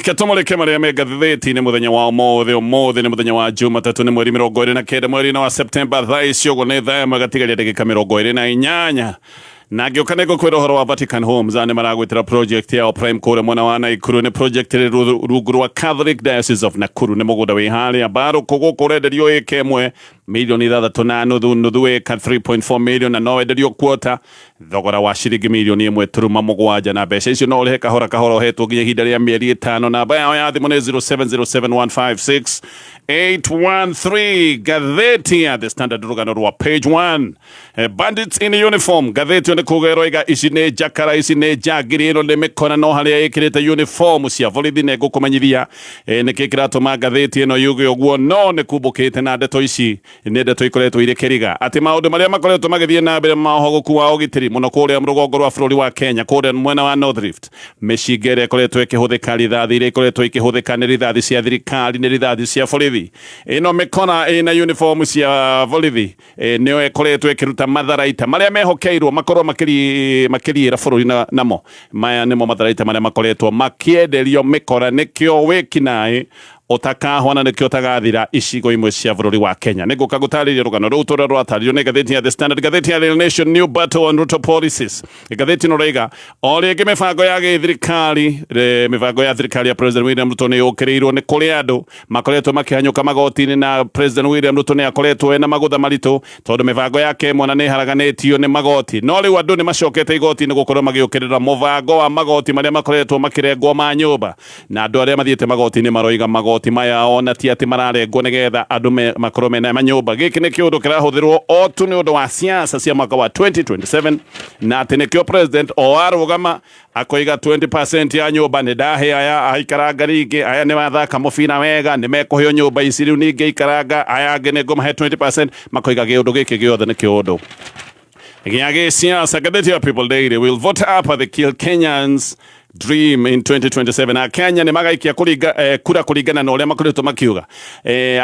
Reke tũmũrĩke marĩa me ngathĩti-inĩ mũthenya wa ũmũthĩ. Ũmũthĩ nĩ mũthenya wa Jumatatũ, nĩ mweri 29 mweri-inĩ wa Septemba. Thaa ici ũguo nĩ thaa 1 gatigaria ndagĩka 28, na ngĩũka nĩ ngũkwĩra ũhoro wa Vatican Homes. Aya nĩ maragwĩtĩra project yao Prime kũrĩa mwena wa Naikuru. Nĩ project ĩrĩ rungu rwa Catholic Diocese of Nakuru. Nĩ mũgũnda wĩ harĩa Mbarũkũ gũkũ, ũrenderio ĩka 1 mirioni 6.5, nuthu ĩka 3.4 million, na no wenderio quarter thogora wa ciringi mirioni 1.7, na mbeca icio no ũrĩhe kahora kahora ũhetwo nginya ihinda rĩa mĩeri 5. Namba yao ya thimũ nĩ 0707156813. Ngathĩti ya The Standard, rũgano rwa page 1, "Bandits in uniform." Ngathĩti ĩyo nĩ kuga ĩroiga ici nĩ njakara, ici nĩ njangiri, ĩno nĩ mĩkora, no harĩa ĩkĩrĩte uniform cia borithi. Nĩ ngũkũmenyithia nĩkĩ kĩratũma ngathĩti ĩno yuge ũguo, no nĩ kumbũkĩte na ndeto ici nĩ ndeto ikoretwo irĩ kĩriga atĩ maũndũ marĩa makoretwo magĩthiĩ na mbere ma ũhogoku wa ũgitĩri mũno kũrĩa rũgongo rwa bũrũri wa Kenya, kũrĩa mwena wa North Rift, mĩcinga ĩrĩa ĩkoretwo ĩkĩhũthĩka, rithathi iria ikoretwo ikĩhũthĩka nĩ rithathi cia thirikari, nĩ rithathi cia borithi. Ĩno mĩkora ĩna uniform cia borithi nĩyo ĩkoretwo ĩkĩruta matharaita marĩa mehokeirwo makorwo makĩriĩra bũrũri namo. Maya nĩmo matharaita marĩa makoretwo makĩenderio mĩkora, nĩkĩo wĩkinaĩ ũtakahwana, nĩkĩo ũtagathira icigo imwe cia bũrũri wa Kenya. Nĩ ngũka gũtarĩria rũgano rũu tũrĩa rũratarĩrio nĩ ngathĩti ya The Standard. Ngathĩti ya Daily Nation, "New battle on Ruto policies." Ngathĩti ĩno raiga o rĩngĩ mĩbango ya gĩthirikari, mĩbango ya thirikari ya President William Ruto nĩ yũkĩrĩirwo. Nĩ kũrĩ andũ makoretwo makĩhanyũka magoti-inĩ, na President William Ruto nĩ akoretwo ena magũtha maritũ tondũ mĩbango yake mwana nĩ ĩharaganĩtio nĩ magoti. No rĩu andũ nĩ macokete igoti-inĩ gũkorwo magĩũkĩrĩra mũbango wa magoti marĩa makoretwo makĩrengwo ma nyũmba, na andũ arĩa mathiĩte magoti-inĩ maroiga magoti maya ona ti atĩ mararengwo nĩgetha andũ makorwo mena manyũmba. Gĩkĩ nĩ kĩũndũ kĩrahũthĩrwo o tu nĩ ũndũ wa siasa cia mwaka wa 2027, na atĩ nĩkĩo president o arũgama akoiga 20% ya nyũmba nĩ ndahe aya, aikaranga rĩngĩ aya nĩ mathaka mũbira wega, nĩ mekũheo nyũmba ici. Rĩu ningĩ aikaranga aya angĩ nĩ ngũmahe 20%. Makoiga kĩũndũ gĩkĩ gĩothe nĩ kĩũndũ gĩa gĩsiasa. Ngathĩti ya People Daily, "Will vote apathy kill Kenyans dream in 2027?" Akenya nĩ magaikia kura kũringana na ũrĩa makoretwo makiuga.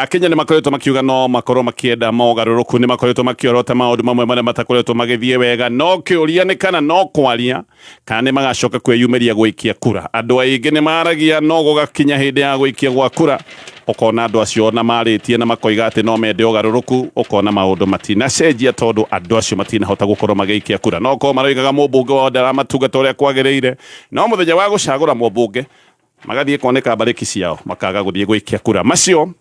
Akenya nĩ makoretwo makiuga no makorwo makĩenda mogarũrũku, nĩ makoretwo makĩorota maũndũ mamwe marĩa matakoretwo magĩthiĩ wega, no kĩũria nĩ kana no kwaria kana nĩ magacoka kwĩyumĩria gũikia kura. Andũ aingĩ nĩ maragia, no gũgakinya hĩndĩ ya gũikia gwa kura ũkona andũ acio ona marĩtie na makoiga atĩ no mende ũgarũrũku, ũkona maũndũ matinacenjia tondũ andũ acio matinahota gũkorwo magĩikia kura. No korwo maroigaga mũmbunge wao ndaramatungata ũrĩa kwagĩrĩire, no mũthenya wa gũcagũra mũmbunge magathiĩ kwanĩka mbarĩki ciao, makaga gũthiĩ gũikia kura. Macio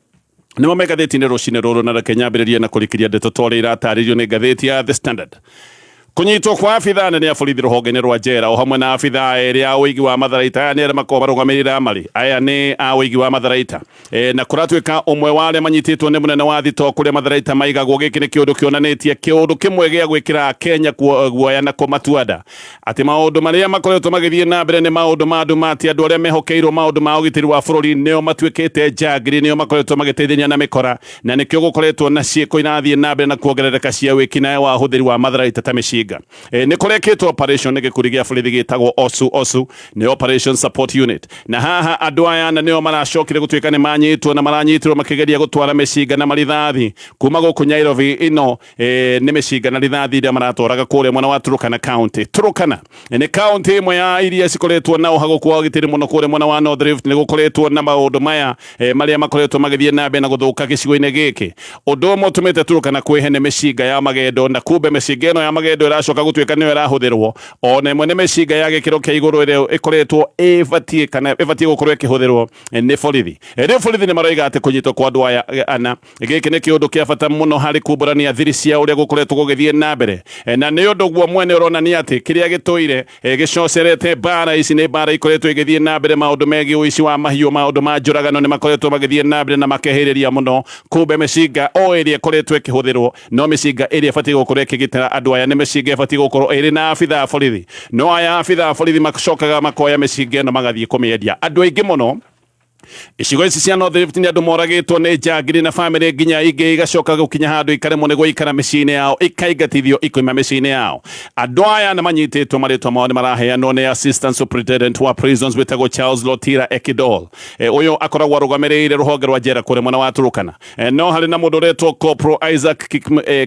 nĩmo me ngathĩti-inĩ rũcinĩ rũrũ, na reke nyambĩrĩrie na kũrikĩria ndeto ta ũrĩa iratarĩrio nĩ ngathĩti ya The Standard. Kũnyitwo kwa abithaa nene a borithi rũhonge-inĩ rwa njera o hamwe na abithaa erĩ a ũigi wa matharaita. Aya nĩ arĩa makoragwo marũgamĩrĩire amari, aya nĩ a ũigi wa matharaita, na kũratuĩka ũmwe wa arĩa manyitĩtwo nĩ mũnene wa thito kũrĩa matharaita maigagwo. Gĩkĩ nĩ kĩũndũ kĩonanĩtie kĩũndũ kĩmwe gĩa gwĩkĩra Kenya guoya na kũmatua nda atĩ maũndũ marĩa makoretwo magĩthiĩ na mbere nĩ maũndũ ma andũ mati andũ arĩa mehokeirwo maũndũ ma ũgitĩri wa bũrũri nĩo matuĩkĩte njangiri, nĩo makoretwo magĩteithania na mĩkora, na nĩkĩo gũkoretwo na ciĩko irathiĩ na mbere na kuongerereka cia wĩkinaĩ wa ũhũthĩri wa matharaita ta mĩcinga. Nĩ kũrekĩtwo operation nĩ gĩkundi gĩa borithi gĩtagwo OSU. OSU nĩ Operation Support Unit, na haha andũ aya na nĩo maracokire gũtuĩka nĩ manyitwo, na maranyitirwo makĩgeria gũtwara mĩcinga na marithathi kuma gũkũ Nairobi. Ĩno nĩ mĩcinga na rithathi iria maratwaraga kũrĩa mwena wa Turkana County. Turkana nĩ county ĩmwe ya iria cikoretwo na ũhagũku wa ũgitĩri mũno kũrĩa mwena wa North Rift. Nĩ gũkoretwo na maũndũ maya marĩa makoretwo magĩthiĩ na mbere na gũthũka gĩcigo-inĩ gĩkĩ. Ũndũ ũmwe ũtũmĩte Turkana kwĩhe nĩ mĩcinga ya magendo, na kumbe mĩcinga ĩno ya magendo ĩracoka gũtuĩka nĩyo ĩrahũthĩrwo. Ona ĩmwe nĩ mĩcinga ya gĩkĩro kĩa igũrũ ĩrĩa ĩkoretwo ĩbatiĩ kana ĩbatiĩ gũkorwo ĩkĩhũthĩrwo nĩ borithi. Rĩu borithi nĩ maroiga atĩ kũnyitwo kwa andũ aya ana, gĩkĩ nĩ kĩũndũ kĩa bata mũno harĩ kumbũrania thiri cia ũrĩa gũkoretwo gũgĩthiĩ na mbere, na nĩ ũndũ guo mwene ũronania atĩ kĩrĩa gĩtũire gĩcocerete mbara ici nĩ mbara ikoretwo igĩthiĩ na mbere. Maũndũ megiĩ ũici wa mahiũ, maũndũ ma njũragano nĩ makoretwo magĩthiĩ na mbere na makehĩrĩria mũno. Kumbe mĩcinga o ĩrĩa ĩkoretwo ĩkĩhũthĩrwo no mĩcinga ĩrĩa ĩbatiĩ gũkorwo ĩkĩgitĩra andũ aya, nĩ mĩcinga ĩbatiĩ gũkorwo ĩrĩ na abithaa a borithi, no aya abithaa a borithi macokaga makoya mĩcinga ĩno magathiĩ kũmĩendia. Andũ aingĩ mũno Icigo ici cia North Rift nĩ andũ moragĩtwo nĩ njangiri na bamĩrĩ nginya ingĩ igacoka gũkinya handũ ikaremwo nĩ gũikara mĩciĩ-inĩ yao, ikaingatithio ikoima mĩciĩ-inĩ yao. Andũ aya nĩ manyitĩtwo, marĩtwa mao nĩ maraheanwo nĩ Assistant Superintendent wa Prisons wĩtagwo Charles Lotira Ekidol. Ũyũ akoragwo arũgamĩrĩire rũhonge rwa njera kũrĩa mwena wa Turukana. No harĩ na mũndũ ũretwo Corporal Isaac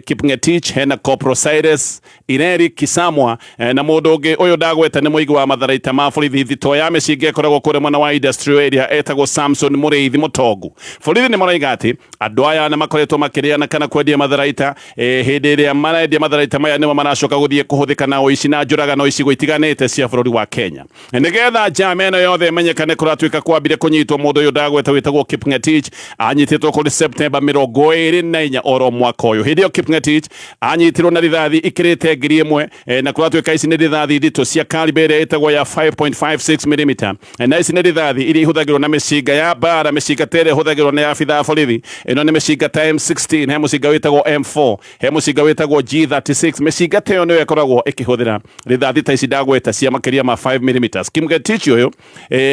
Kipngetich, hena Corporal Cyrus Ireri Kisamwa, na mũndũ ũngĩ ũyũ ndagweta nĩ mũigi wa matharaita ma borithi thitoo ya mĩcinga ĩkoragwo kũrĩa mwena wa industrial area, etagwo Samson Mũrĩithi Mũtongu. Borithi nĩ maroiga atĩ andũ aya nĩ makoretwo makĩrĩana kana kwendia matharaita. Hĩndĩ ĩrĩa marendia matharaita maya nĩmo maracoka gũthiĩ kũhũthĩka na ũici na njũragano icigo itiganĩte cia bũrũri wa Kenya. Nĩgetha njama ĩno yothe ĩmenyekane, kũratuĩka kwambire kũnyitwo mũndũ ũyũ ndagweta wĩtagwo Kipngetich. Anyitĩtwo kũrĩ Septemba 24 oro mwaka ũyũ. Hĩndĩ ĩyo Kipngetich anyitirwo na rithathi ikĩrĩte 1000, na kũratuĩka ici nĩ rithathi nditũ cia caliber ĩrĩa ĩtagwo ya 5.56 mm, na ici nĩ rithathi iria ihũthagĩrwo na mĩcinga ya mbara, mĩcinga ta ĩrĩa ĩhũthagĩrwo nĩ abithaa a borithi. Ĩno nĩ mĩcinga ta M16, he mũcinga wĩtagwo M4, he mũcinga wĩtagwo G36. Mĩcinga ta ĩyo nĩyo ĩkoragwo ĩkĩhũthĩra rithathi ta ici ndagweta cia makĩria ma 5 mm. Kipngetich ũyũ,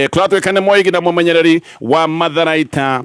kũratuĩka nĩ mũigi na mũmenyereri wa matharaita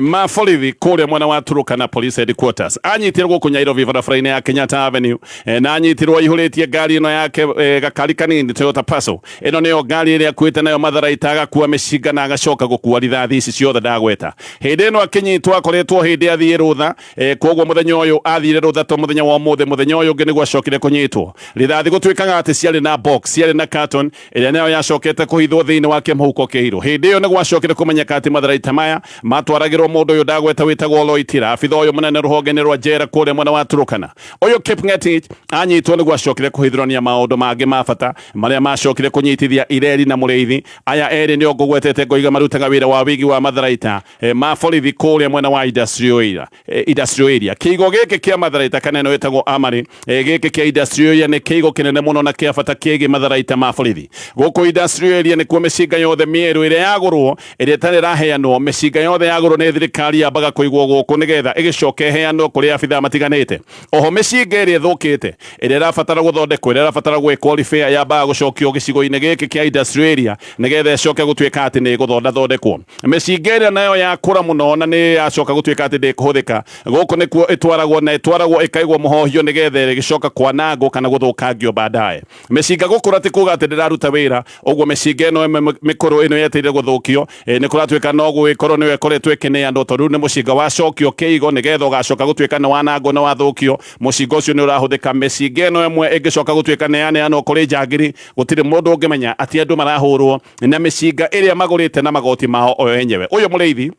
ma borithi kũrĩa mwena wa Turukana Police Headquarters. Anyitirwo gũkũ Nairobi barabara-inĩ ya Kenyatta Avenue, na anyitirwo aihũrĩtie ngari ĩno yake, gakari kanini Toyota Passo. Ĩno nĩyo ngari ĩrĩa akuĩte nayo matharaita, agakua mĩcinga na agacoka gũkua rithathi ici ciothe ndagweta. Hĩndĩ ĩno akĩnyitwo akoretwo hĩndĩ athiĩ rũtha, koguo mũthenya ũyũ athire rũtha to mũthenya wa ũmũthĩ, mũthenya ũyũ ũngĩ nĩguo acokire kũnyitwo. Rithathi gũtuĩkaga atĩ ciarĩ na box, ciarĩ na carton ĩrĩa nayo yacokete kũhithwo thĩinĩ wa kĩmũhuko kĩirũ. Hĩndĩ ĩyo nĩ gwacokire kũmenyeka atĩ matharaita maya matwaragĩrwo mũndũ ũyũ ndagweta wĩtagwo Loitira, abitha ũyũ mũnene rũhonge-inĩ rwa njera kũrĩa mwena wa Turukana. Ũyũ Kipngetich anyitwo nĩ gwacokire kũhithũrania maũndũ mangĩ ma bata marĩa macokire kũnyitithia Ireri na Mũrĩithi. Aya erĩ nĩo ngũgwetete ngoiga marutaga wĩra wa wĩigi wa matharaita ma borithi kũrĩa mwena wa industrial area. Industrial area. Kĩigo gĩkĩ kĩa matharaita kana ĩno ĩtagwo Amari, gĩkĩ kĩa industrial area nĩ kĩigo kĩnene mũno na kĩa bata kĩgiĩ matharaita ma borithi. Gũkũ industrial area nĩkuo mĩcinga yothe mĩerũ ĩrĩa yagũrwo, ĩrĩa ĩtarĩ ĩraheanwo, mĩcinga yothe yagũrwo nĩ thirikari yambaga kũigwo gũkũ nĩgetha ĩgĩcoke ĩheanwo kũrĩ abithaa matiganĩte. Oho mĩcinga ĩrĩa ĩthũkĩte, ĩrĩa ĩrabatara gũthondekwo, ĩrĩa ĩrabatara gwĩkwo repair yambaga gũcokio gĩcigo-inĩ gĩkĩ kĩa industrial area nĩgetha ĩcoke gũtuĩka atĩ nĩ ĩgũthondathondekwo. Mĩcinga ĩrĩa nayo yakũra mũno na nĩ yacoka gũtuĩka atĩ ndĩkũhũthĩka, gũkũ nĩkuo ĩtwaragwo, na ĩtwaragwo ĩkaigwo mũhohio nĩgetha ĩgĩcoka kwanangwo kana gũthũkangio baadaye. Mĩcinga gũkũra ti kuga atĩ ndĩraruta wĩra, ũguo mĩcinga ĩno ĩmwe mĩkũrũ ĩno yetereire gũthũkio, nĩ kũratuĩka no gũgĩkorwo nĩyo ĩkoretwo ĩkĩneanwo, tondũ rĩu nĩ mũcinga wacokio kĩigo nĩgetha ũgacoka gũtuĩka nĩ wanangwo na wathũkio, mũcinga ũcio nĩ ũrahũthĩka. Mĩcinga ĩno ĩmwe ĩngĩcoka gũtuĩka nĩ yaneanwo kũrĩ njangiri, gũtirĩ mũndũ ũngĩmenya atĩ andũ marahũrwo na mĩcinga ĩrĩa magũrĩte na magoti mao o enyewe. Ũyũ Mũrĩithi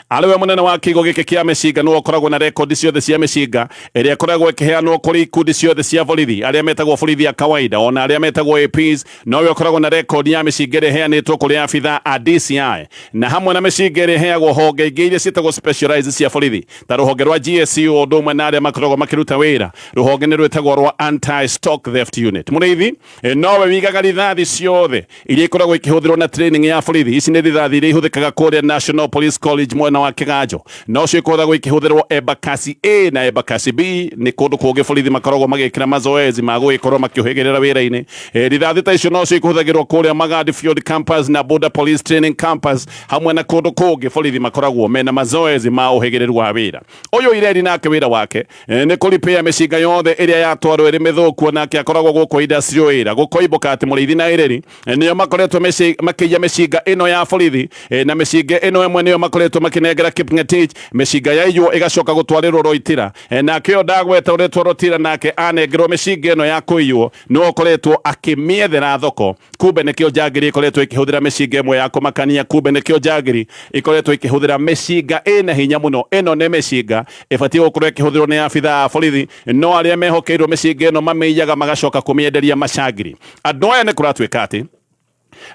arĩ we mũnene wa kĩigo gĩkĩ kĩa mĩcinga, nĩwe ũkoragwo na rekondi ciothe cia mĩcinga ĩrĩa ĩkoragwo ĩkĩheanwo kũrĩ ikundi ciothe cia borithi, arĩa metagwo borithi a kawaida ona arĩa metagwo APs, nowe ũkoragwo na rekondi ya mĩcinga ĩrĩa ĩheanĩtwo kũrĩ abithaa a DCI, na hamwe na mĩcinga ĩrĩa ĩheagwo honge ingĩ iria ciĩtagwo specialized cia borithi ta rũhonge rwa GSU, o ũndũ ũmwe na arĩa makoragwo makĩruta wĩra rũhonge-inĩ rwĩtagwo rwa anti stock theft unit. Mũrĩithi nowe wigaga rithathi ciothe iria ikoragwo ikĩhũthĩrwo na training ya borithi. Ici nĩ rithathi iria ihũthĩkaga kũrĩa National Police College mwena wa Kĩganjo, nocio ikoragwo ikĩhũthĩrwo Embakasi A na Embakasi B. Nĩ kũndũ kũngĩ borithi makoragwo magĩkĩra mazoezi ma gũgĩkorwo makĩũhĩgĩrĩra wĩra-inĩ. Rithathi ta icio nocio ikũhũthagĩrwo kũrĩa Magadi Field Campus na Border Police Training Campus, hamwe na kũndũ kũngĩ borithi makoragwo mena mazoezi ma ũhĩgĩrĩru wa wĩra. Ũyũ Ireri nake wĩra wake nĩ kũripĩa mĩcinga yothe ĩrĩa yatwarwo ĩrĩ mĩthũku, onake akoragwo gũkũ industrial area. Gũkoimbũka atĩ Mũrĩithi na Ireri nĩo makoretwo makĩiya mĩcinga ĩno ya borithi, na mĩcinga ĩno ĩmwe nĩyo makoretwo makĩnengera Kipngetich. Mĩcinga yaiywo ĩgacoka gũtwarĩrwo Roitira, nake ũyũ ndagweta ũretwo Rotira nake anengerwo mĩcinga ĩno ya kũiywo nĩwe ũkoretwo akĩmĩethera thoko. Kumbe nĩkĩo njangiri ikoretwo ikĩhũthĩra mĩcinga ĩmwe ya kũmakania. Kumbe nĩkĩo njangiri ikoretwo ikĩhũthĩra mĩcinga ĩna hinya mũno. Ĩno nĩ mĩcinga ĩbatiĩ gũkorwo ĩkĩhũthĩrwo nĩ abithaa a borithi, no arĩa mehokeirwo mĩcinga ĩno mamĩiyaga magacoka kũmĩenderia macangiri. Andũ aya nĩ kũratuĩka atĩ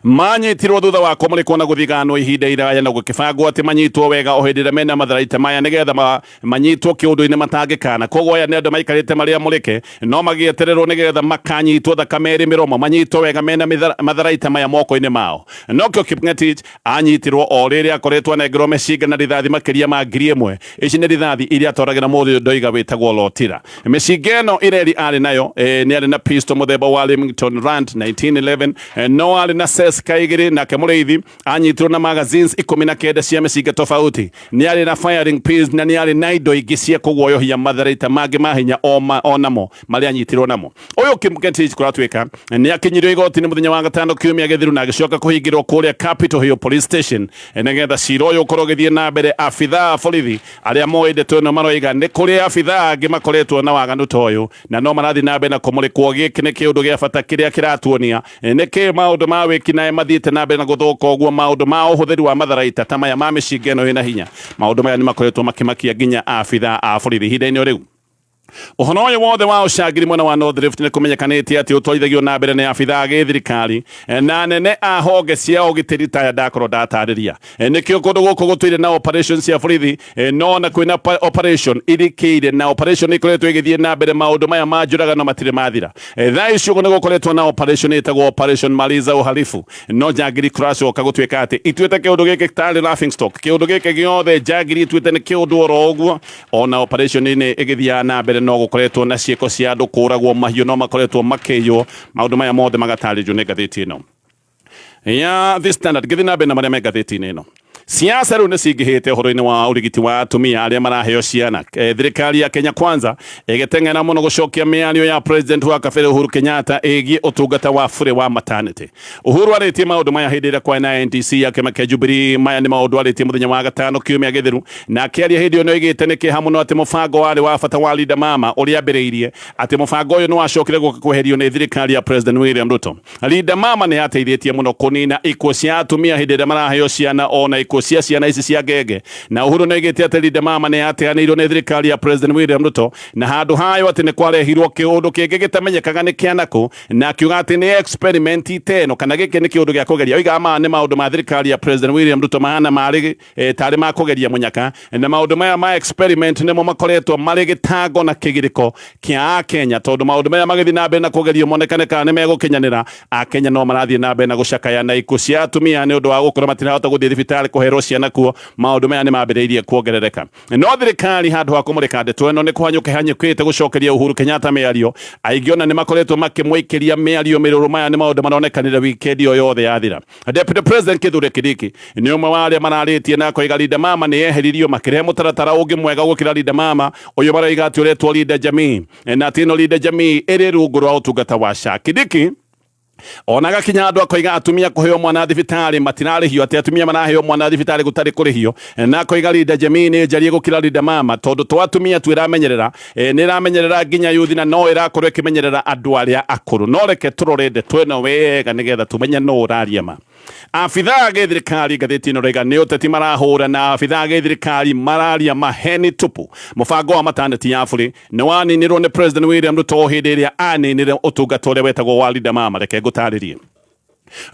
manyitirwo thutha wa kũmũrĩkwo na gũthiganwo ihinda iraya, na gũkĩbangwo atĩ manyitwo wega o hĩndĩ ĩrĩa mena matharaita maya nĩgetha manyitwo kĩũndũ-inĩ matangĩkana. Koguo aya nĩ andũ maikarĩte marĩ amũrĩke, no magĩetererwo nĩgetha makanyitwo thakame ĩrĩ mĩromo, manyitwo wega mena matharaita maya moko-inĩ mao. Nokĩo Kipngetich anyitirwo o rĩrĩa akoretwo anengerwo mĩcinga na rithathi makĩria ma 1000. Ici nĩ rithathi iria atwaragĩra mũndũ ũyũ ndoiga wĩtagwo Lotira. Mĩcinga ĩno Ireri arĩ nayo, nĩ arĩ na pistol mũthemba wa Remington Rand 1911, no arĩ na na Sesca 2. Nake mũrĩithi anyitirwo na magazines 19 cia mĩcinga tofauti, nĩ arĩ na firing pins na nĩ arĩ na indo ingĩ cia kũguoyohia, matharaita mangĩ ma hinya onamo marĩa anyitirwo namo. Ũyũ Kipngetich kũratuĩka nĩ akinyirio igoti-inĩ mũthenya wa gatano kiumia gĩthiru na agĩcoka kũhingĩrwo kũrĩa Capitol Hill Police Station nĩgetha cira ũyũ ũkorwo ũgĩthiĩ na mbere. Abithaa a borithi arĩa moĩ ndeto ĩno maroiga nĩ kũrĩ abithaa angĩ makoretwo na waganu ta ũyũ na no marathiĩ na mbere na kũmũrĩkwo. Gĩkĩ nĩ kĩũndũ gĩa bata kĩrĩa kĩratuonia nĩkĩ maũndũ ma wĩkinaĩ mathiĩte na mbere na gũthũka ũguo, maũndũ ma ũhũthĩri wa matharaita ta maya ma mĩcinga ĩno ĩna hinya. Maũndũ maya nĩ makoretwo makĩmakia nginya abithaa a borithi ihinda-inĩ rĩu. Ũhoro ũyũ wothe wa ũcangiri mwena wa North Rift nĩ kũmenyekanĩte atĩ ũtwarithagio na mbere nĩ abithaa a gĩthirikari na anene a honge cia ũgitĩri taya ndakorwo ndatarĩria. Nĩkĩo kũndũ gũkũ gũtũire na operation cia borithi, no na kwĩna operation irikĩire na operation ikoretwo ĩgĩthiĩ na mbere, maũndũ maya ma njũragano matirĩ mathira. Thaa ici ũguo nĩ gũkoretwo na operation ĩtagwo Operation Maliza Uhalifu, no njangiri kũracoka gũtuĩka atĩ ituĩte kĩũndũ gĩkĩ tarĩ laughing stock. Kĩũndũ gĩkĩ gĩothe njangiri ituĩte nĩ kĩũndũ oro ũguo. Ona operation-inĩ ĩgĩthiaga na mbere, no gũkoretwo na ciĩko cia andũ kũragwo, mahiũ no makoretwo makĩiywo. Maũndũ maya mothe magatarĩrio nĩ ngathĩti ĩno ya The Standard. Ngĩthiĩ na mbere na marĩa me ngathĩti-inĩ ĩno, siasa rĩu nĩ cingĩhĩte ũhoro-inĩ wa ũrigiti wa atumia arĩa maraheo ciana. Thirikari ya Kenya Kwanza ĩgĩteng'era mũno gũcokia mĩario ya president wa kabere Uhuru Kenyatta ĩgiĩ ũtungata wa bure wa maternity. Uhuru arĩtie maũndũ maya hĩndĩ ĩrĩa kwarĩ na NDC ya kĩama kĩa Jubilee. Maya nĩ maũndũ arĩtie mũthenya wa gatano kiumia gĩthiru, na akĩaria hĩndĩ ĩyo nĩ oigĩte nĩ kĩeha mũno atĩ mũbango warĩ wa bata wa Linda Mama ũrĩa ambĩrĩirie, atĩ mũbango ũyũ nĩ wacokire gũka kweherio nĩ thirikari ya President William Ruto. Linda Mama nĩ yateithĩtie mũno kũnina ikuũ cia atumia hĩndĩ ĩrĩa maraheo ciana, ona ikuũ cia ciana ici cia ngenge. Na Uhuru nĩ oigĩte atĩ Linda Mama nĩ yateanĩirio nĩ thirikari ya President William Ruto na handũ hayo atĩ nĩ kwarehirwo kĩũndũ kĩngĩ gĩtamenyekaga nĩ kĩanakũ, na akiuga atĩ nĩ experiment teno kana gĩkĩ nĩ kĩũndũ gĩa kũgeria. Oigaga maya nĩ maũndũ ma thirikari ya President William Ruto mahana marĩ tarĩ ma kũgeria mũnyaka, na maũndũ maya ma experiment nĩmo makoretwo marĩ gĩtango na kĩgirĩko kĩa Akenya, tondũ maũndũ maya magĩthiĩ na mbere na kũgerio monekane kana nĩ megũkinyanĩra, Akenya no marathiĩ na mbere na gũcakaya na ikuũ cia atumia nĩ ũndũ wa gũkorwo matirahota gũthiĩ thibitarĩ kũherwo ciana kuo. Maũndũ maya nĩ mambĩrĩirie kuongerereka, no thirikari handũ ha kũmũrĩka ndeto ĩno nĩ kũhanyũka ĩhanyũkĩte gũcokeria Uhuru Kenyatta mĩario. Aingĩ ona nĩ makoretwo makĩmũikĩria mĩario mĩrũrũ. Maya nĩ maũndũ maronekanire wikendi o yothe yathira. Deputy President Kithure Kindiki nĩ ũmwe wa arĩa mararĩtie na akoiga Linda Mama nĩ yeheririo, makĩrehe mũtaratara ũngĩ mwega gũkĩra Linda Mama. Ũyũ maroiga atĩ ũretwo Linda Jamii, na atĩ ĩno Linda Jamii ĩrĩ rungu rwa ũtungata wa SHA. Kindiki ona gakinya andũ akoiga atumia kũheo mwana thibitarĩ matirarĩhio, atĩ atumia maraheo mwana thibitarĩ gũtarĩ kũrĩhio, na akoiga Linda Jamii nĩ njarie gũkĩra Linda Mama, tondũ to atumia tu ĩramenyerera, nĩ ĩramenyerera nginya yuthi na no ĩrakorwo ĩkĩmenyerera andũ arĩa akũrũ. No reke tũrore ndeto ĩno wega nĩgetha tũmenye no ũraria ma. Abithaa a gĩthirikari, ngathĩti ĩno raiga nĩ ũteti marahũra na abithaa a gĩthirikari mararia maheni tupu. Mũbango wa maternity ya bũrĩ nĩ waninirwo nĩ President William Ruto hĩndĩ ĩrĩa aninire ũtungata ũrĩa wetagwo wa Linda Mama. Reke ngũtarĩrie.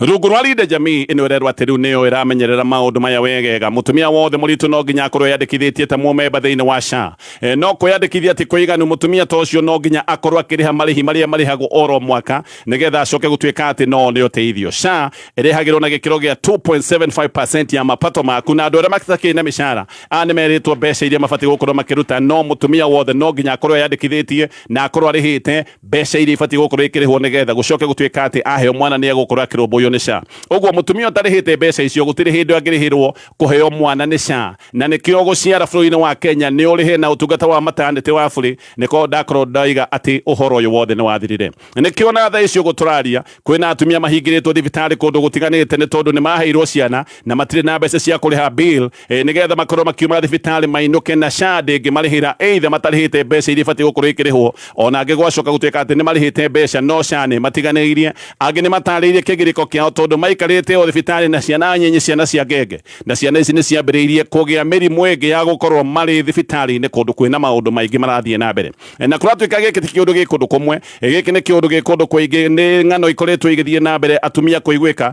Rungu rwa Linda Jamii ĩno ĩrerwo atĩ rĩu nĩyo ĩramenyerera maũndũ maya wegega, mũtumia wothe mũritũ no nginya akorwo eyandĩkithĩtie ta mũmemba thĩinĩ wa SHA. No kwĩyandĩkithia ti kũiganu, mũtumia ta ũcio no nginya akorwo akĩrĩha marĩhi marĩa marĩhagwo oro mwaka nĩgetha acoke gũtuĩka atĩ no nĩ ũteithio. SHA ĩrĩhagĩrwo na gĩkĩro gĩa 2.75% ya mapato maku, na andũ arĩa matakĩrĩ na mĩcara aya nĩ merĩtwo mbeca iria mabatiĩ gũkorwo makĩruta, no mũtumia wothe no nginya akorwo eyandĩkithĩtie na akorwo arĩhĩte mbeca iria ibatiĩ gũkorwo ikĩrĩhwo nĩgetha gũcoke gũtuĩka atĩ aheo mwana nĩ egũkorwo akĩrũmbũiyo nĩ SHA. Ũguo mũtumia ũtarĩhĩte mbeca icio gũtirĩ hĩndĩ angĩrĩhĩrwo kũheo mwana nĩ SHA, na nĩkĩo gũciara bũrũri-inĩ wa Kenya nĩ ũrĩhe na ũtungata wa maternity wa bũrĩ nĩko ndakorwo ndaiga atĩ ũhoro ũyũ wothe nĩ wathirire. Nĩkĩo na thaa ici ũguo tũraria kwĩna atumia mahingĩrĩtwo thibitarĩ kũndũ gũtiganĩte nĩ tondũ nĩ maheirwo ciana na matirĩ na mbeca cia kũrĩha bill, nĩgetha makorwo makiuma thibitarĩ mainũke, na SHA ndĩngĩmarĩhĩra either matarĩhĩte mbeca iria ibatiĩ gũkorwo ikĩrĩhwo. Ona angĩ gwacoka gũtuĩka atĩ nĩ marĩhĩte mbeca, no SHA nĩ matiganĩirie. Angĩ nĩ matarĩirie kĩgirĩko kĩao tondũ maikarĩte o thibitarĩ na ciana nyinyi, ciana cia ngenge, na ciana ici nĩ ciambĩrĩirie kũgĩa mĩrimũ ĩngĩ ya gũkorwo marĩ thibitarĩ-inĩ kũndũ kwĩna maũndũ maingĩ marathiĩ na mbere. Na kũratuĩka gĩkĩ ti kĩũndũ gĩ kũndũ kũmwe, gĩkĩ nĩ kĩũndũ gĩ kũndũ kũingĩ. Nĩ ng'ano ikoretwo igĩthiĩ na mbere atumia kũiguĩka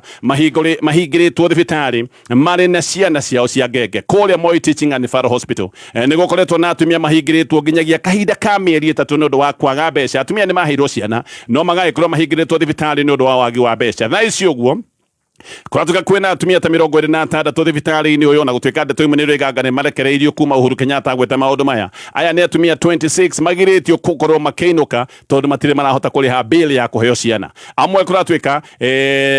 mahingĩrĩtwo thibitarĩ marĩ na ciana ciao cia ngenge. Kũrĩa Moi Teaching and Referral Hospital nĩ gũkoretwo na atumia mahingĩrĩtwo nginyagia kahinda ka mĩeri 3 nĩ ũndũ wa kwaga mbeca. Atumia nĩ maheirwo ciana no magagĩkorwo mahingĩrĩtwo thibitarĩ nĩ ũndũ wa wagi wa mbeca. Thaa ici ũguo Kũratuĩka kwĩna atumia ta 26 thibitarĩ-inĩ ũyũ, na gũtuĩka ndeto imwe nĩ iroiganga nĩ marekereirio kuma Uhuru Kenyatta agweta maũndũ maya. Aya nĩ atumia 26 magirĩtio gũkorwo makĩinũka tondũ matirĩ marahota kũrĩha bill ya kũheo ciana. Amwe kũratuĩka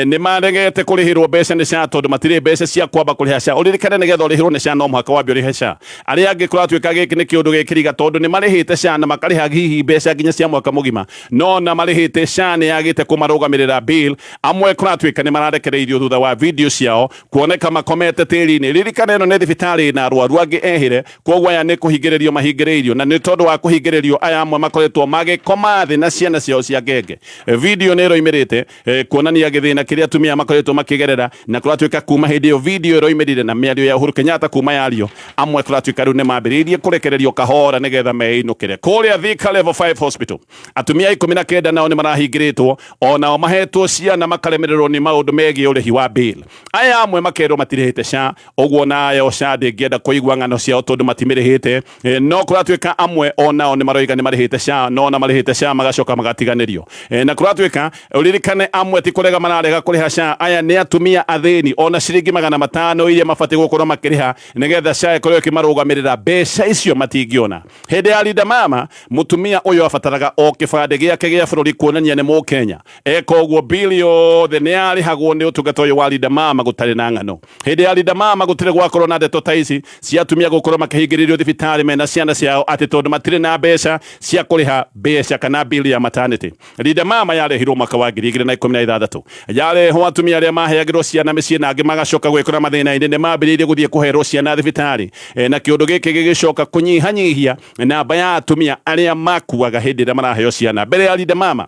nĩ maregete kũrĩhĩrwo mbeca nĩ SHA tondũ matirĩ mbeca cia kwamba kũrĩha SHA. Ũririkane nĩgetha ũrĩhĩrwo nĩ SHA no mũhaka wambe ũrĩhe SHA. Arĩa angĩ kũratuĩka gĩkĩ nĩ kĩũndũ gĩkĩriga tondũ nĩ marĩhĩte SHA na makarĩha hihi mbeca nginya cia mwaka mũgima, no na marĩhĩte SHA nĩ yagĩte kũmarũgamĩrĩra bill. Amwe kũratuĩka nĩ mararekereirio thutha wa video ciao kuoneka makomete tĩri-inĩ. Ririkana ĩno nĩ thibitarĩ na arwaru angĩ ehĩre, koguo aya nĩ kũhingĩrĩrio mahingĩrĩirio, na nĩ tondũ wa kũhingĩrĩrio aya amwe makoretwo magĩkoma thĩ na ciana ciao cia ngenge. Video nĩ ĩroimĩrĩte kuonania gĩthĩna kĩrĩa atumia makoretwo makĩgerera, na kũratuĩka kuma hĩndĩ ĩyo video ĩroimĩrire na mĩario ya Uhuru Kenyatta kuma yario, amwe kũratuĩka rĩu nĩ mambĩrĩirie kũrekererio kahora nĩgetha meinũkĩre. Kũrĩa Thika Level 5 Hospital atumia 19 nao nĩ marahingĩrĩtwo, o nao mahetwo ciana makaremererwo nĩ maũndũ megiĩ ũrĩhi wa bill. Aya amwe makerwo matirĩhĩte SHA, ũguo nayo SHA ndĩngĩenda kũigua ng'ano ciao tondũ matimĩrĩhĩte. No kũratuĩka amwe o nao nĩ maroiga nĩ marĩhĩte SHA, no ona marĩhĩte SHA magacoka magatiganĩrio. Na kũratuĩka ũririkane amwe ti kũrega mararega kũrĩha SHA, aya nĩ atumia athĩni, ona ciringi 500 iria mabatiĩ gũkorwo makĩrĩha nĩgetha SHA ĩkorwo ĩkĩmarũgamĩrĩra, mbeca icio matingĩona. Hĩndĩ ya Linda Mama, mũtumia ũyũ abataraga o kĩbandĩ gĩake gĩa bũrũri kuonania nĩ Mũkenya. Eka ũguo bill yothe nĩ yarĩhagwo nĩ ũtungata ũyũ wa Linda Mama gũtarĩ na ng'ano. Hĩndĩ ya Linda Mama gũtirĩ gwakorwo na ndeto ta ici cia atumia gũkorwo makĩhingĩrĩrio thibitarĩ mena ciana ciao atĩ tondũ matirĩ na mbeca cia kũrĩha mbeca kana bill ya maternity. Linda Mama yarehirwo mwaka wa 2016. Yarehwo atumia arĩa maheagĩrwo ciana mĩciĩ na angĩ magacoka gwĩkora mathĩna-inĩ nĩ mambĩrĩirie gũthiĩ kũherwo ciana thibitarĩ. Na kĩũndũ gĩkĩ gĩgĩcoka kũnyihanyihia namba ya atumia arĩa makuaga hĩndĩ ĩrĩa maraheo ciana. Mbere ya Linda Mama,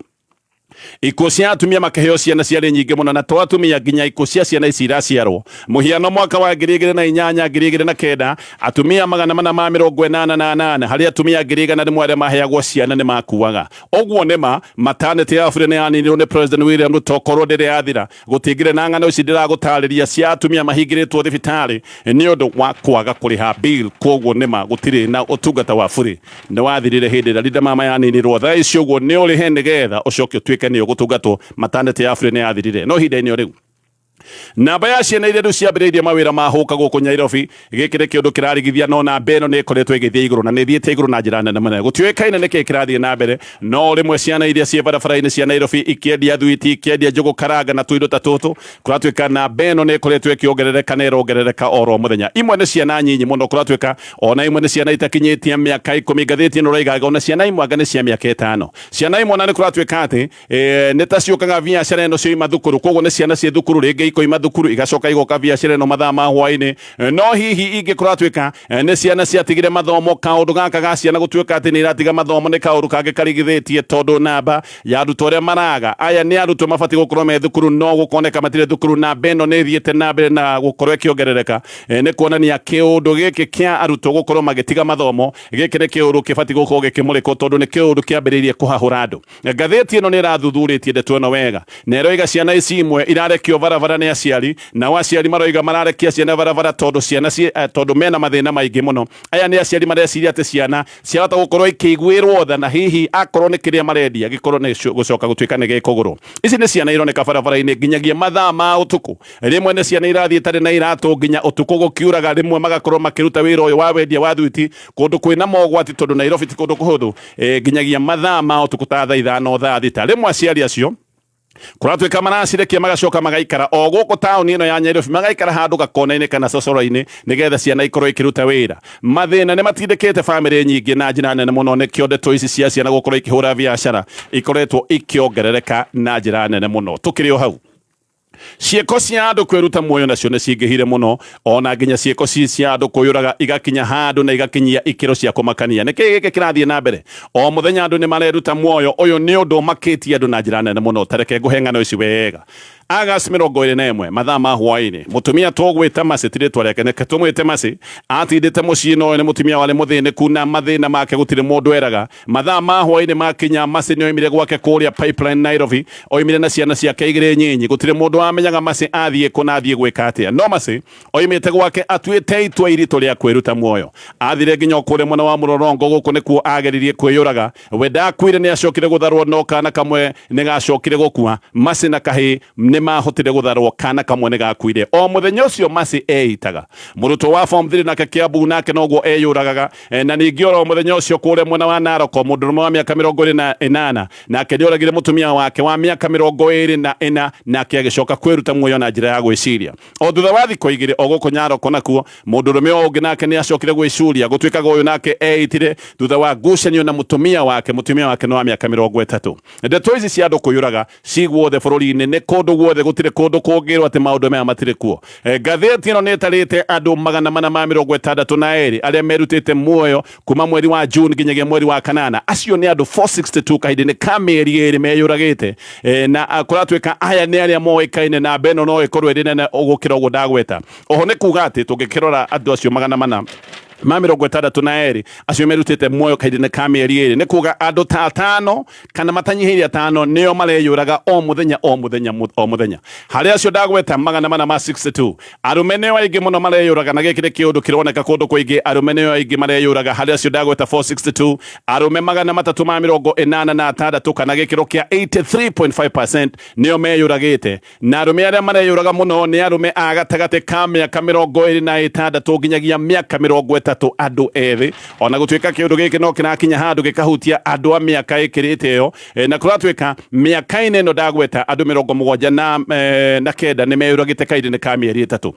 ikuũ cia atumia makĩheo ciana ciarĩ nyingĩ mũno, na to atumia nginya ikuũ cia ciana ici iraciarwo. Mũhiano, mwaka wa 2008 2009 atumia 488 harĩ atumia 100,000 arĩa maheagwo ciana nĩ makuaga. Ũguo nĩ ma, maternity ya bure nĩ yaninirwo nĩ President William Ruto, korwo ndĩrĩ yathira gũtingĩrĩ na ng'ano ici ndĩragũtarĩria cia atumia mahingĩrĩtwo thibitarĩ nĩ ũndũ wa kwaga kũrĩha bill. Koguo nĩ ma gũtirĩ na ũtungata wa bure nĩ wathirire hĩndĩ ĩrĩa Linda Mama yaninirwo. Thaa ici ũguo nĩ ũrĩhe nĩgetha ũcoke ũtuĩke nĩ ũgũtungatwo. Maternity ya bure nĩ yathirire, no ihinda-inĩ o rĩu namba ya ciana iria rĩu ciambĩrĩirie mawĩra ma hũka gũkũ Nairobi, gĩkĩ nĩ kĩũndũ kĩrarigithia, no namba ĩno nĩ ĩkoretwo ĩgĩthiĩ igũrũ na nĩ ĩthiĩte igũrũ na njĩra nene mũno. Gũtiũĩkaine nĩkĩ kĩrathiĩ na mbere, no rĩmwe ciana iria ciĩ barabara-inĩ cia Nairobi ikĩendia thwiti, ikĩendia njũgũ karanga na tũindo ta tũtũ, kũratuĩka namba ĩno nĩ ĩkoretwo ĩkĩongerereka na ĩrongerereka oro mũthenya. Imwe nĩ ciana nyinyi mũno, kũratuĩka ona imwe nĩ ciana itakinyĩtie mĩaka 10. Ngathĩti ĩno ĩroigaga ona ciana imwe anga nĩ cia mĩaka 5. Ciana imwe ona nĩ kũratuĩka atĩ nĩ ta ciũkaga biacara ĩno cioima thukuru, koguo nĩ ciana ciĩ thukuru, rĩngĩ ikoima thukuru igacoka igoka biacara ĩno mathaa ma hwaĩ-inĩ. No hihi ingĩ kũratuĩka nĩ ciana ciatigire mathomo. Kaũndũ gaka ga ciana gũtuĩka atĩ nĩ iratiga mathomo nĩ kaũndũ kangĩ karigithĩtie, tondũ namba ya arutwo arĩa maraga, aya nĩ arutwo mabatiĩ gũkorwo me thukuru, no gũkoneka matirĩ thukuru. Namba ĩno nĩ ĩthiĩte na mbere na gũkorwo ĩkĩongerereka. Nĩ kuonania kĩũndũ gĩkĩ kĩa arutwo gũkorwo magĩtiga mathomo, gĩkĩ nĩ kĩũndũ kĩbatiĩ gũkorwo gĩkĩmũrĩkwo, tondũ nĩ kĩũndũ kĩambĩrĩirie kũhahũra andũ. Ngathĩti ĩno nĩ ĩrathuthurĩtie ndeto ĩno wega na ĩroiga ciana ici imwe irarekio barabara nĩ aciari, nao aciari maroiga mararekia ciana barabara tondũ ciana tondũ mena mathĩna maingĩ mũno. Aya nĩ aciari mareciria atĩ ciana ciahota gũkorwo ikĩiguĩrwo tha, na hihi akorwo nĩ kĩrĩa marendia gĩkorwo nĩ gũcoka gũtuĩka nĩ gĩkũgũrwo. Ici nĩ ciana ironeka barabara-inĩ nginyagia mathaa ma ũtukũ. Rĩmwe nĩ ciana irathiĩ itarĩ na iratũ nginya ũtukũ gũkiuraga, rĩmwe magakorwo makĩruta wĩra ũyũ wa wendia wa thwiti kũndũ kwĩna mogwati, tondũ Nairobi ti kũndũ kũhũthũ, nginyagia mathaa ma ũtukũ ta thaa 5 thaa 6. Rĩmwe aciari acio kũratuĩka maracirekia magacoka magaikara o gũkũ taũni ĩno ya Nairobi, magaikara handũ gakona-inĩ kana cocoro-inĩ nĩgetha ciana ikorwo ikĩruta wĩra. Mathĩna nĩ matindĩkĩte bamĩrĩ nyingĩ na njĩra nene mũno, nĩkĩo ndeto ici cia ciana gũkorwo ikĩhũra biacara ikoretwo ikĩongerereka na njĩra nene mũno. Tũkĩrĩ o hau, ciĩko cia andũ kwĩruta muoyo nacio nĩ cingĩhire mũno, ona nginya ciĩko cia andũ kwĩyũraga igakinya handũ na igakinyia ikĩro cia kũmakania. Nĩkĩ gĩkĩ kĩrathiĩ na mbere? O mũthenya andũ nĩ mareruta muoyo. Ũyũ nĩ ũndũ ũmakĩtie andũ na njĩra nene mũno. Ta reke ngũhe ng'ano ici wega. August 21 mathaa ma hwaĩ-inĩ, mũtumia tũgwĩta Mercy, ti rĩtwa rĩake, reke tũmwĩte Mercy, atindĩte mũciĩ na ũyũ nĩ mũtumia warĩ mũthĩnĩku na mathĩna make gũtirĩ mũndũ eraga. Mathaa ma hwaĩ-inĩ makinya, Mercy nĩ oimire gwake kũrĩa Pipeline Nairobi, oimire na ciana ciake 2 nyinyi. Gũtirĩ mũndũ wamenyaga Mercy athiĩ kũ na athiĩ gwĩka atĩa. No Mercy oimĩte gwake atuĩte itua iritũ rĩa kwĩruta muoyo. Athire nginya o kũrĩa mwena wa Mũrorongo, gũkũ nĩkuo ageririe kwĩyũraga. We ndakuire, nĩ acokire gũtharwo, no kana kamwe nĩ gacokire gũkua. Mercy na kahĩĩ nĩ Nĩ mahotire gũtharwo, kana kamwe nĩ gakuire o mũthenya ũcio. Mercy eitaga mũrutwo wa form 3 nake Kiambu nake noguo eyũragaga. Na ningĩ oro mũthenya ũcio kũrĩa mwena wa Narok, mũndũrũme wa mĩaka 28 nake nĩoragire mũtumia wake wa mĩaka 24, nake agĩcoka kwĩruta muoyo na njĩra ya gwĩciria. O thutha wa thikũ 2, o gũkũ Narok nakuo, mũndũrũme o ũngĩ nake nĩ acokire gwĩcuria. Gũtuĩkaga ũyũ nake eitire thutha wa ngucanio na mũtumia wake. Mũtumia wake nĩ wa mĩaka 30. Ndeto ici cia andũ kwĩyũraga ci guothe bũrũri-inĩ, nĩ kũndũ guothe, gũtirĩ kũndũ kũngĩrwo atĩ maũndũ maya matirĩ kuo. Ngathĩti ĩno nĩ ĩtarĩte andũ 462 arĩa merutĩte muoyo kuma mweri wa June nginyagia mweri wa kanana. Acio nĩ andũ 462 kahinda-inĩ ka mĩeri 2 meyũragĩte. Na kũratuĩka aya nĩ arĩa moĩkaine, na namba ĩno no ĩkorwo ĩrĩ nene gũkĩra ũguo ndagweta. Oho nĩ kuga atĩ tũngĩkĩrora andũ acio 462 acio merutĩte muoyo kahinda-inĩ ka mĩeri 2, nĩ kuga andũ ta atano kana matanyihĩire atano nĩo mareyũraga o mũthenya, o mũthenya, o mũthenya. Harĩ acio ndagweta 462, arũme nĩo aingĩ mũno mareyũraga, na gĩkĩ nĩ kĩũndũ kĩroneka kũndũ kũingĩ. Arũme nĩo aingĩ mareyũraga. Harĩ acio ndagweta 462, arũme 386 kana gĩkĩro kĩa 83.5% nĩo meyũragĩte, na arũme arĩa mareyũraga mũno nĩ arũme a gatagatĩ ka mĩaka 26 nginyagia mĩaka 30, andũ ethĩ, ona gũtuĩka kĩũndũ gĩkĩ no kĩrakinya handũ gĩkahutia andũ a mĩaka ĩkĩrĩte ĩyo. Na kũratuĩka mĩaka-inĩ ĩno ndagweta, andũ 79 nĩ meyũragĩte kahinda-inĩ ka mĩeri 3.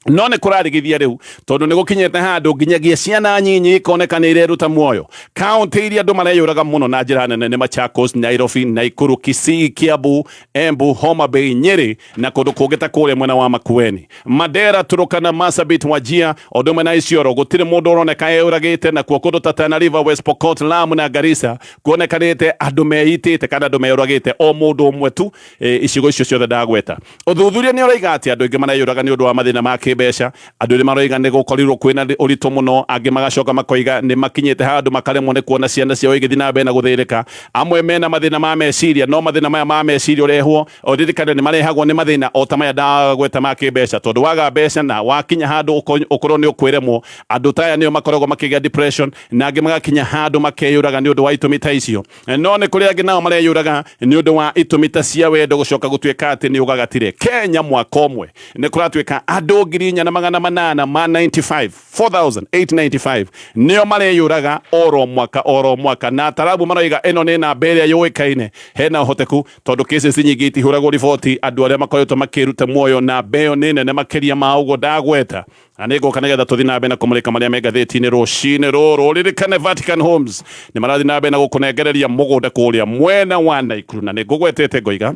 No nĩ kũrarigithia rĩu tondũ nĩ gũkinyĩte handũ nginyagia ciana nyinyi ikoneka nĩ ireruta muoyo. Kaunti iria andũ mareyũraga mũno na njĩra nene nĩ Machakos, Nairobi, Nakuru, Kisii, Kiambu, Embu, Homa Bay, Nyeri na kũndũ kũngĩ ta kũrĩa mwena wa Makueni, Mandera, Turkana, Marsabit, Wajir o ũndũ ũmwe na Isiolo. Gũtirĩ mũndũ ũroneka eyũragĩte. Nakuo kũndũ ta Tana River, West Pokot, Lamu na Garissa kuonekanĩte andũ meitĩte kana andũ meyũragĩte o mũndũ ũmwe tu icigo icio ciothe ndagweta. Ũthuthuria nĩ ũroiga atĩ andũ aingĩ mareyũraga nĩ ũndũ wa mathĩna ma kĩmbeca. Andũ nĩ maroiga nĩ gũkorirwo kwĩna ũritũ mũno. Angĩ magacoka makoiga nĩ makinyĩte handũ makaremwo nĩ kuona ciana ciao igĩthiĩ na mbere na gũthĩnĩka. Amwe mena mathĩna ma meciria, no mathĩna maya ma meciria ũrehwo ũririkane nĩ marehagwo nĩ mathĩna o ta maya ndagweta ma kĩmbeca, tondũ waga mbeca na wakinya handũ ũkorwo nĩ ũkwĩremwo, andũ ta aya nĩo makoragwo makĩgĩa depression, na angĩ magakinya handũ makeyũraga nĩ ũndũ wa itũmi ta icio. No nĩ kũrĩ angĩ nao mareyũraga nĩ ũndũ wa itũmi ta cia wendo, gũcoka gũtuĩka atĩ nĩ ũgagatire. Kenya mwaka ũmwe nĩ kũratuĩka andũ 4895, 4895 nĩo mareyũraga oro mwaka, oro mwaka, na atarabu maroiga ĩno nĩ namba ĩrĩa yũĩkaine hena ũhoteku, tondũ cases nyingĩ itihũragwo riboti. Andũ arĩa makoretwo makĩruta muoyo, namba ĩyo nĩ nene makĩria ma ũguo ndagweta. Na nĩ ngũka nĩgetha tũthiĩ na mbere na kũmũrĩka marĩa me ngathĩti-inĩ rũcinĩ rũrũ. Ririkane Vatican Homes nĩ marathiĩ na mbere na gũkũnengereria mũgũnda kũrĩa mwena wa Naikuru, na nĩ ngũgwetete ngoiga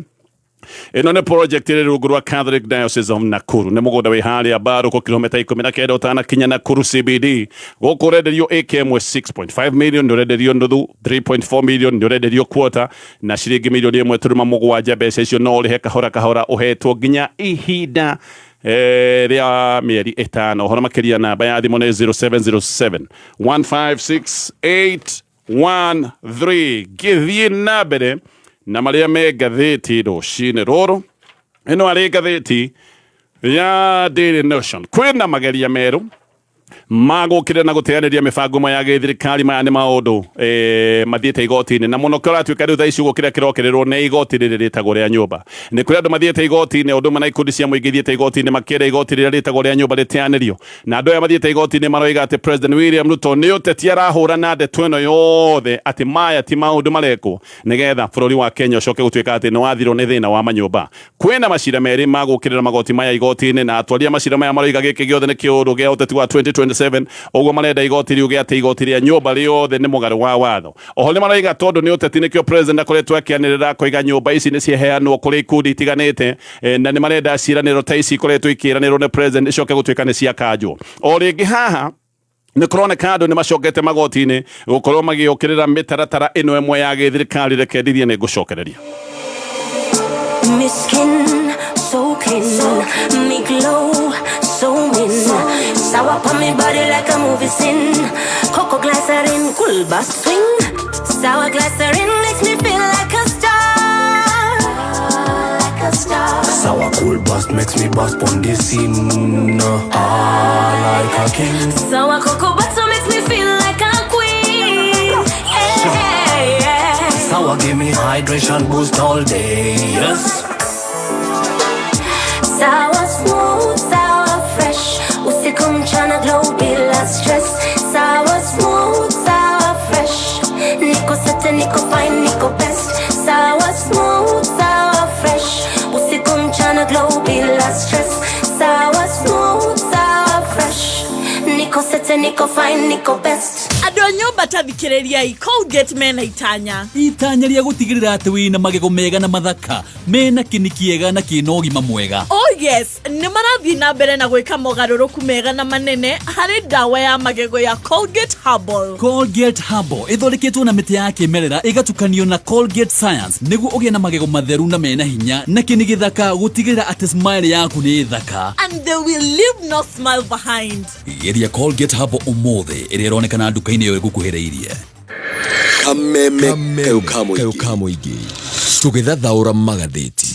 ĩno nĩ project ĩrĩ rungu rwa Catholic Diocese of Nakuru. Nĩ mũgũnda wĩ harĩa Mbaruko, kilomita 19 ũtanakinya Nakuru CBD. Gũkũ ũrenderio ĩka ĩmwe 6.5 million, nĩ ũrenderio nuthu 3.4 million, nĩ ũrenderio quarter na ciringi milioni 1.7. Mbeca icio no ũrĩhe kahora kahora, ũhetwo nginya ihinda rĩa mĩeri 5. Ũhoro makĩria, namba ya thimũ nĩ 0707 156 813. Ngĩthiĩ na mbere na marĩa me ngathĩti rũcinĩ rũrũ, ĩno arĩ ngathĩti ya Daily Nation. Kwĩna mageria merũ magũkĩrĩra na gũteanĩria mĩbango ĩmwe ya gĩthirikari. Maya nĩ maũndũ mathiĩte igoti-inĩ na mũno kĩratuĩka rĩu thaa ici ũguo kĩrĩa kĩrokererwo nĩ igoti rĩrĩ rĩtagwo rĩa nyũmba. Nĩ kũrĩ andũ mathiĩte igoti-inĩ, ũndũ ũmwe na ikundi cia mũingĩ ithiĩte igoti-inĩ makĩenda igoti rĩrĩa rĩtagwo rĩa nyũmba rĩteanĩrio. Na andũ aya mathiĩte igoti-inĩ maroiga atĩ President William Ruto nĩ ũteti arahũra na ndeto ĩno yothe, atĩ maya ti maũndũ marekwo nĩgetha bũrũri wa Kenya ũcoke gũtuĩka atĩ nĩ wathirwo nĩ thĩna wa manyũmba. Kwĩna macira merĩ ma gũkĩrĩra magoti maya igoti-inĩ, na atwari a macira maya maroiga gĩkĩ gĩothe nĩ kĩũndũ gĩa ũteti wa 2027. Ũguo marenda igoti riuge atĩ igoti rĩa nyũmba rĩothe nĩ mũgarũ wa watho. Oho nĩ maroiga tondũ nĩ ũteti nĩkĩo president akoretwo akĩanĩrĩra akoiga nyũmba ici nĩ ciaheanwo kũrĩ ikundi itiganĩte, na nĩ marenda ciĩranĩro ta ici ikoretwo ikĩranĩrwo nĩ president icoke gũtuĩka nĩ ciakanjwo. O rĩngĩ haha nĩ kũroneka andũ nĩ macokete magoti-inĩ gũkorwo magĩũkĩrĩra mĩtaratara ĩno ĩmwe ya gĩthirikari. Reke ndithie nĩ ngũcokereria. Me skin so clean, me glow so mean. Sour on me body like a movie scene. Cocoa glycerin, cool bass swing. Sour glycerin makes me feel like a star, like a star. Sour cool bust makes me bust on the scene. Ah, like a king. Sour cocoa butter makes me feel like a queen. Yeah. Sour give me hydration boost all day. Yes. Sawa smooth, sawa fresh, usiku mchana glow bila stress. Sawa smooth, sawa fresh, niko sete, niko fine, niko best. Sawa smooth, sawa fresh, usiku mchana glow bila stress. Sawa smooth, sawa fresh, niko sete, niko fine, niko best. Andũ a nyũmba ta thikĩrĩriai, Colgate mena itanya. Itanya rĩa gũtigĩrĩra atĩ wĩna magego mega na mathaka mena kĩni kĩega na kĩna ũgima mwega. Oh yes, nĩ marathiĩ na mbere na gwĩka mogarũrũku mega na manene harĩ ndawa ya magego ya Colgate Herbal. Colgate Herbal ĩthondeketwo na mĩtĩ ya kĩmerera ĩgatukanio na Colgate Science nĩguo ũgĩe na magego matheru na mena hinya na kĩni gĩthaka gũtigĩrĩra atĩ smile yaku nĩ thaka. And they will leave no smile behind. Geria Colgate Herbal ũmũthĩ ĩrĩa ĩronekana nduka-inĩ ĩyo ĩgũkuhĩrĩirie. Kameme kayo ka mũingĩ tũgĩthathaũra magathĩti.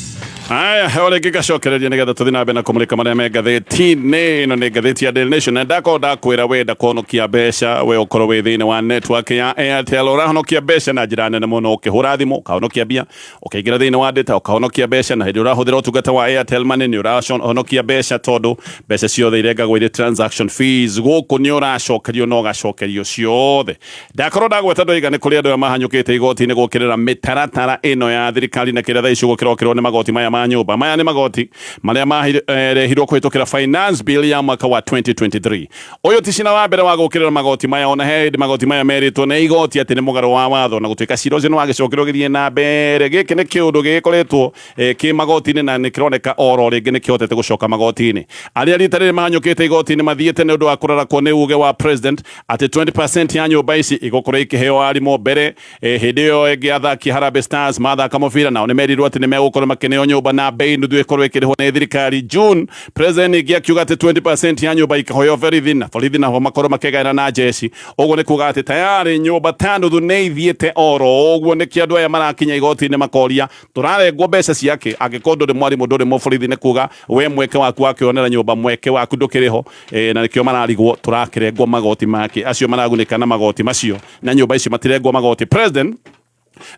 Aya, o rĩngĩ ngacokereria nĩgetha tũthiĩ na mbere na kũmũrĩka marĩa me ngathĩti-inĩ. Ĩno nĩ ngathĩti ya Daily Nation, na ndakorwo ndakwĩra wenda kũhonokia mbeca, we ũkorwo wĩ thĩinĩ wa network ya Airtel, ũrahonokia mbeca na njĩra nene mũno. Ũkĩhũra thimũ ũkahonokia mbia, ũkĩingĩra thĩinĩ wa data ũkahonokia mbeca, na hĩndĩ ũrahũthĩra ũtungata wa Airtel Money nĩ ũrahonokia mbeca, tondũ mbeca ciothe irengagwo irĩ transaction fees. Gũkũ nĩ ũracokerio na ũgacokerio ciothe. Ndakorwo ndagweta ndoiga nĩ kũrĩ andũ aya mahanyũkĩte igoti-inĩ gũkĩrĩra mĩtaratara ĩno ya thirikari, na kĩrĩa thaa ici gũkĩrokĩrwo nĩ magoti maya ma nyũmba. Maya nĩ magoti marĩa marehirwo kũhĩtũkĩra finance bill ya mwaka wa 2023. Ũyũ ti cina wa mbere wa gũkĩrĩra magoti maya, ona he hĩndĩ magoti maya merĩtwo nĩ igoti atĩ nĩ mũgarũ wa watho, na gũtuĩka cira ũcio nĩ wagĩcokirwo gĩthiĩ na mbere. Gĩkĩ nĩ kĩũndũ gĩgĩkoretwo kĩ magoti-inĩ, na nĩ kĩroneka oro rĩngĩ nĩ kĩhotete gũcoka magoti-inĩ. Arĩa rita rĩrĩ mahanyũkĩte igoti-inĩ mathiĩte nĩ ũndũ wa kũrarakwo nĩ uge wa president atĩ 20% ya nyũmba ici igũkorwo ikĩheo arimũ mbere. Hĩndĩ ĩyo ĩngĩ athaki Harambee Stars mathaka mũbira nao nĩ merirwo atĩ nĩ megũkorwo makĩneo nyũmba na bei nuthu ĩkorwo ĩkĩrĩhwo nĩ thirikari. June president ningĩ akiuga atĩ 20% ya nyũmba ikaheo borithi, na borithi nao makorwo makĩgaĩra na jeshi. Ũguo nĩ kuga atĩ tayarĩ nyũmba ta nuthu nĩ ithiĩte oro ũguo. Nĩkĩo andũ aya marakinya igoti-inĩ makoria tũrarengwo mbeca ciake, angĩkorwo ndũrĩ mwarimũ ndũrĩ mũborithi, nĩ kuga we mweke waku wa kwĩyonera nyũmba mweke waku ndũkĩrĩ ho. Na nĩkĩo mararigwo tũrakĩrengwo magoti make, acio maragunĩka na magoti macio na nyũmba icio matirengwo magoti. President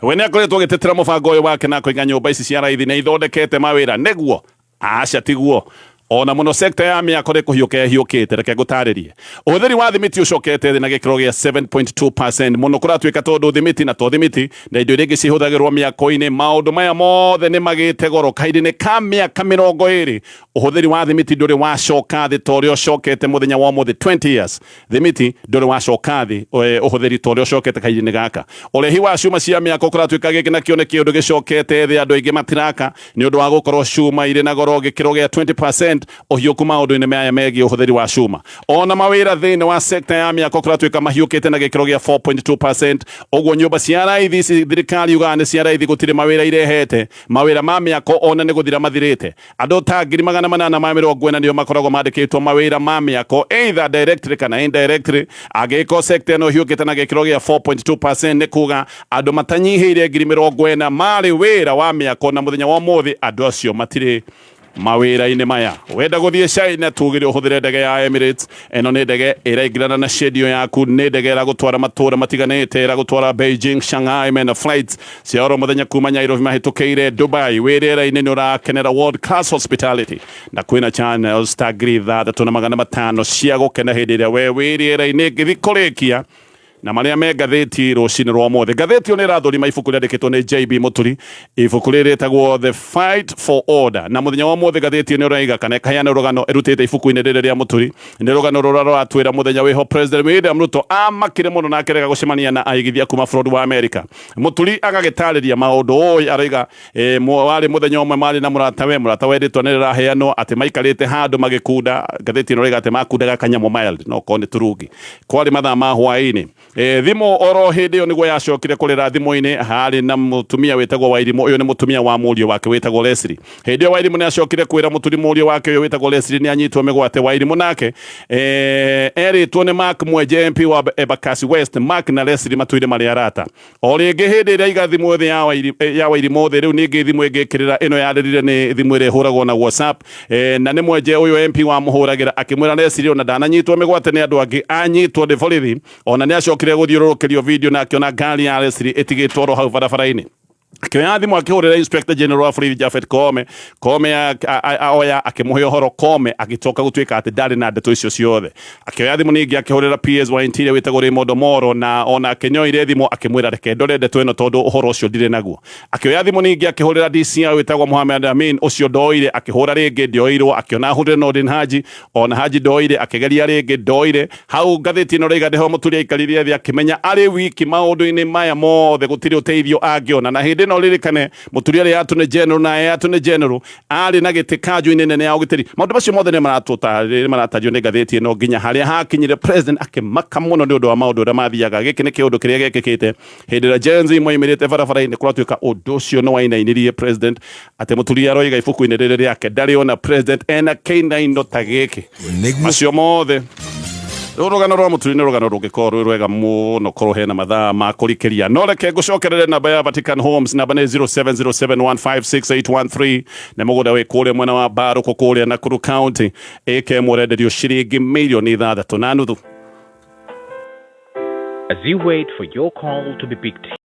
we nĩ akoretwo agĩtetera mũbango ũyũ wake na kũiga nyũmba ici cia raithi nĩ ithondekete mawĩra. Nĩguo aca tiguo, ona mũno sekta ya mĩako nĩ kũhiũka ĩhiũkĩte. Reke ngũtarĩrie, ũhũthĩri wa thimiti ũcokete thĩ na gĩkĩro gĩa 7.2% mũno kũratuĩka tondũ thimiti na to thimiti na indo iria ingĩ cihũthagĩrwo mĩako-inĩ, maũndũ maya mothe nĩ magĩte goro. Kahinda-inĩ ka mĩaka 20 ũhũthĩri wa thimiti ndũrĩ wacoka thĩ ta ũrĩa ũcokete mũthenya wa ũmũthĩ. 20 years thimiti ndũrĩ wacoka thĩ ũhũthĩri ta ũrĩa ũcokete kahinda-inĩ gaka. Ũrehi wa cuma cia mĩako kũratuĩka gĩkĩ nakĩo nĩ kĩũndũ gĩcokete thĩ, andũ aingĩ matiraka nĩ ũndũ wa gũkorwo cuma irĩ na goro gĩkĩro gĩa 20% ũhiũku maũndũ-inĩ maya megiĩ ũhũthĩri wa cuma. Ona mawĩra thĩinĩ wa sekta ya mĩako kũratuĩka mahiũkĩte na gĩkĩro gĩa 4.2%. Ũguo nyũmba cia raithi ici thirikari yugaga nĩ cia raithi gũtirĩ mawĩra irehete, mawĩra ma mĩako ona nĩ gũthira mathirĩte. Andũ ta 840,000 nĩo makoragwo mandĩkĩtwo mawĩra ma mĩako either directly kana indirectly. Angĩkorwo sekta ĩno ĩhiũkĩte na gĩkĩro gĩa 4.2% nĩ kuga andũ matanyihĩire 40,000 marĩ wĩra wa mĩako, na mũthenya wa ũmũthĩ andũ acio matirĩ mawĩra-inĩ maya. Wenda gũthiĩ China tugire ũhũthĩre ndege ya Emirates. Ĩno nĩ ndege ĩraingĩrana na schedule yaku, nĩ ndege ĩragũtwara matũra matiganĩte, ĩragũtwara Beijing, Shanghai, mena flights cia oro mũthenya kuma Nairobi mahĩtũkĩire Dubai. Wĩ rĩera-inĩ nĩ ũrakenera world class hospitality, na kwĩna channels ta 6500 cia gũkena hĩndĩ ĩrĩa we wĩ rĩera-inĩ. Ngĩthi kũrĩkia na marĩa me ngathĩti rũcinĩ rwa ũmũthĩ, ngathĩti ĩyo nĩ ĩrathũrima ibuku rĩandĩkĩtwo nĩ JB Mũturi, ibuku rĩrĩ rĩtagwo The Fight for Order. Na mũthenya wa ũmũthĩ ngathĩti ĩyo nĩ ĩroiga kana ĩkaheana rũgano ĩrutĩte ibuku-inĩ rĩrĩ rĩa Mũturi. Nĩ rũgano rũrĩa rũratwĩra mũthenya wĩho President William Ruto amakire mũno na akĩrega gũcemania na aigithia kuma bũrũri wa Amerika. Mũturi agagĩtarĩria maũndũ ũĩ, aroiga warĩ mũthenya ũmwe marĩ na mũratawe, mũratawe rĩtwa nĩ rĩraheanwo atĩ maikarĩte handũ magĩkunda. Ngathĩti ĩno ĩroiga atĩ makundaga kanyamũ mild, no korwo nĩ turungi. Kwarĩ mathaa ma hwaĩ-inĩ. Thimũ oro hĩndĩ ĩyo nĩguo yacokire kũrĩra thimũ-inĩ, harĩ na mũtumia wĩtagwo Wairimũ. Ũyũ nĩ mũtumia wa mũriũ wake wĩtagwo Leslie. Hĩndĩ ĩyo Wairimũ nĩ acokire kwĩra Mũturi mũriũ wake ũyũ wĩtagwo Leslie nĩ anyitwo mĩgwate. Wairimũ nake erĩtwo nĩ Mark Mwenje, MP wa Embakasi West. Mark na Leslie matũire marĩ arata. O rĩngĩ hĩndĩ ĩrĩa aiga thimũ thĩ ya Wairimũ thĩ, rĩu ningĩ thimũ ĩngĩ ĩkĩrĩra, ĩno yarĩrire nĩ thimũ ĩrĩa ĩhũragwo na WhatsApp, na nĩ Mwenje ũyũ MP wamũhũragĩra akĩmwĩra Leslie ona ndananyitwo mĩgwate nĩ andũ angĩ, anyitwo nĩ borithi. Ona nĩ acokire gũthiũrũrũkĩrio video na akĩona ngari ya Leslie ĩtigĩtwo oro hau barabara-inĩ. Akĩoya thimũ akĩhũrĩra Inspector General wa borithi Japhet Koome. Koome oya akĩmũhe ũhoro. Koome agĩcoka gũtuĩka atĩ ndarĩ na ndeto icio ciothe. Akĩoya thimũ ningĩ akĩhũrĩra PS wa Interior wĩtagwo Raymond Omoro, na ona akĩnyoire thimũ akĩmwĩra reke ndore ndeto ĩno tondũ ũhoro ũcio ndirĩ naguo. Akĩoya thimũ ningĩ akĩhũrĩra DCI wĩtagwo Mohamed Amin, ũcio ndoire, akĩhũra rĩngĩ ndioirwo, akĩona ahũrĩre Nordin Haji, ona Haji ndoire, akĩgeria rĩngĩ ndoire. Hau ngathĩti ĩno raiga nĩho Mũturi aikarire thĩ akĩmenya arĩ wiki maũndũ-inĩ maya mothe gũtirĩ ũteithio angĩona. Na hĩndĩ ĩno ririkane Mũturi arĩ Attorney General na e Attorney General arĩ na gĩtĩ kanjũ-inĩ nene ya ũgitĩri. Maũndũ macio mothe nĩ maratarĩrio nĩ ngathĩti ĩno nginya harĩa hakinyire president akĩmaka mũno nĩ ũndũ wa maũndũ ũrĩa mathiaga. Gĩkĩ nĩ kĩũndũ kĩrĩa gĩkĩkĩte hĩndĩ ĩrĩa Gen Z moimĩrĩte barabara-inĩ. Kũratuĩka ũndũ ũcio nĩ wainainirie president, atĩ Mũturi aroiga ibuku-inĩ rĩrĩ rĩake ndarĩ ona president ena kĩinaino ta gĩkĩ. Nĩguo. Macio mothe rĩu rũgano rwa Mũturi nĩ rũgano rũngĩkorwo rwĩ rwega mũno korwo hena mathaa ma kũrikĩria, no reke ngũcokerere namba ya Vatican Homes. Namba nĩ 0707156813. Nĩ mũgũnda wĩ kũrĩa mwena wa Mbarũkũ kũrĩa Nakuru County, ĩka ĩmwe ũrenderio ciringi 6.5 million. As you wait for your call to be picked.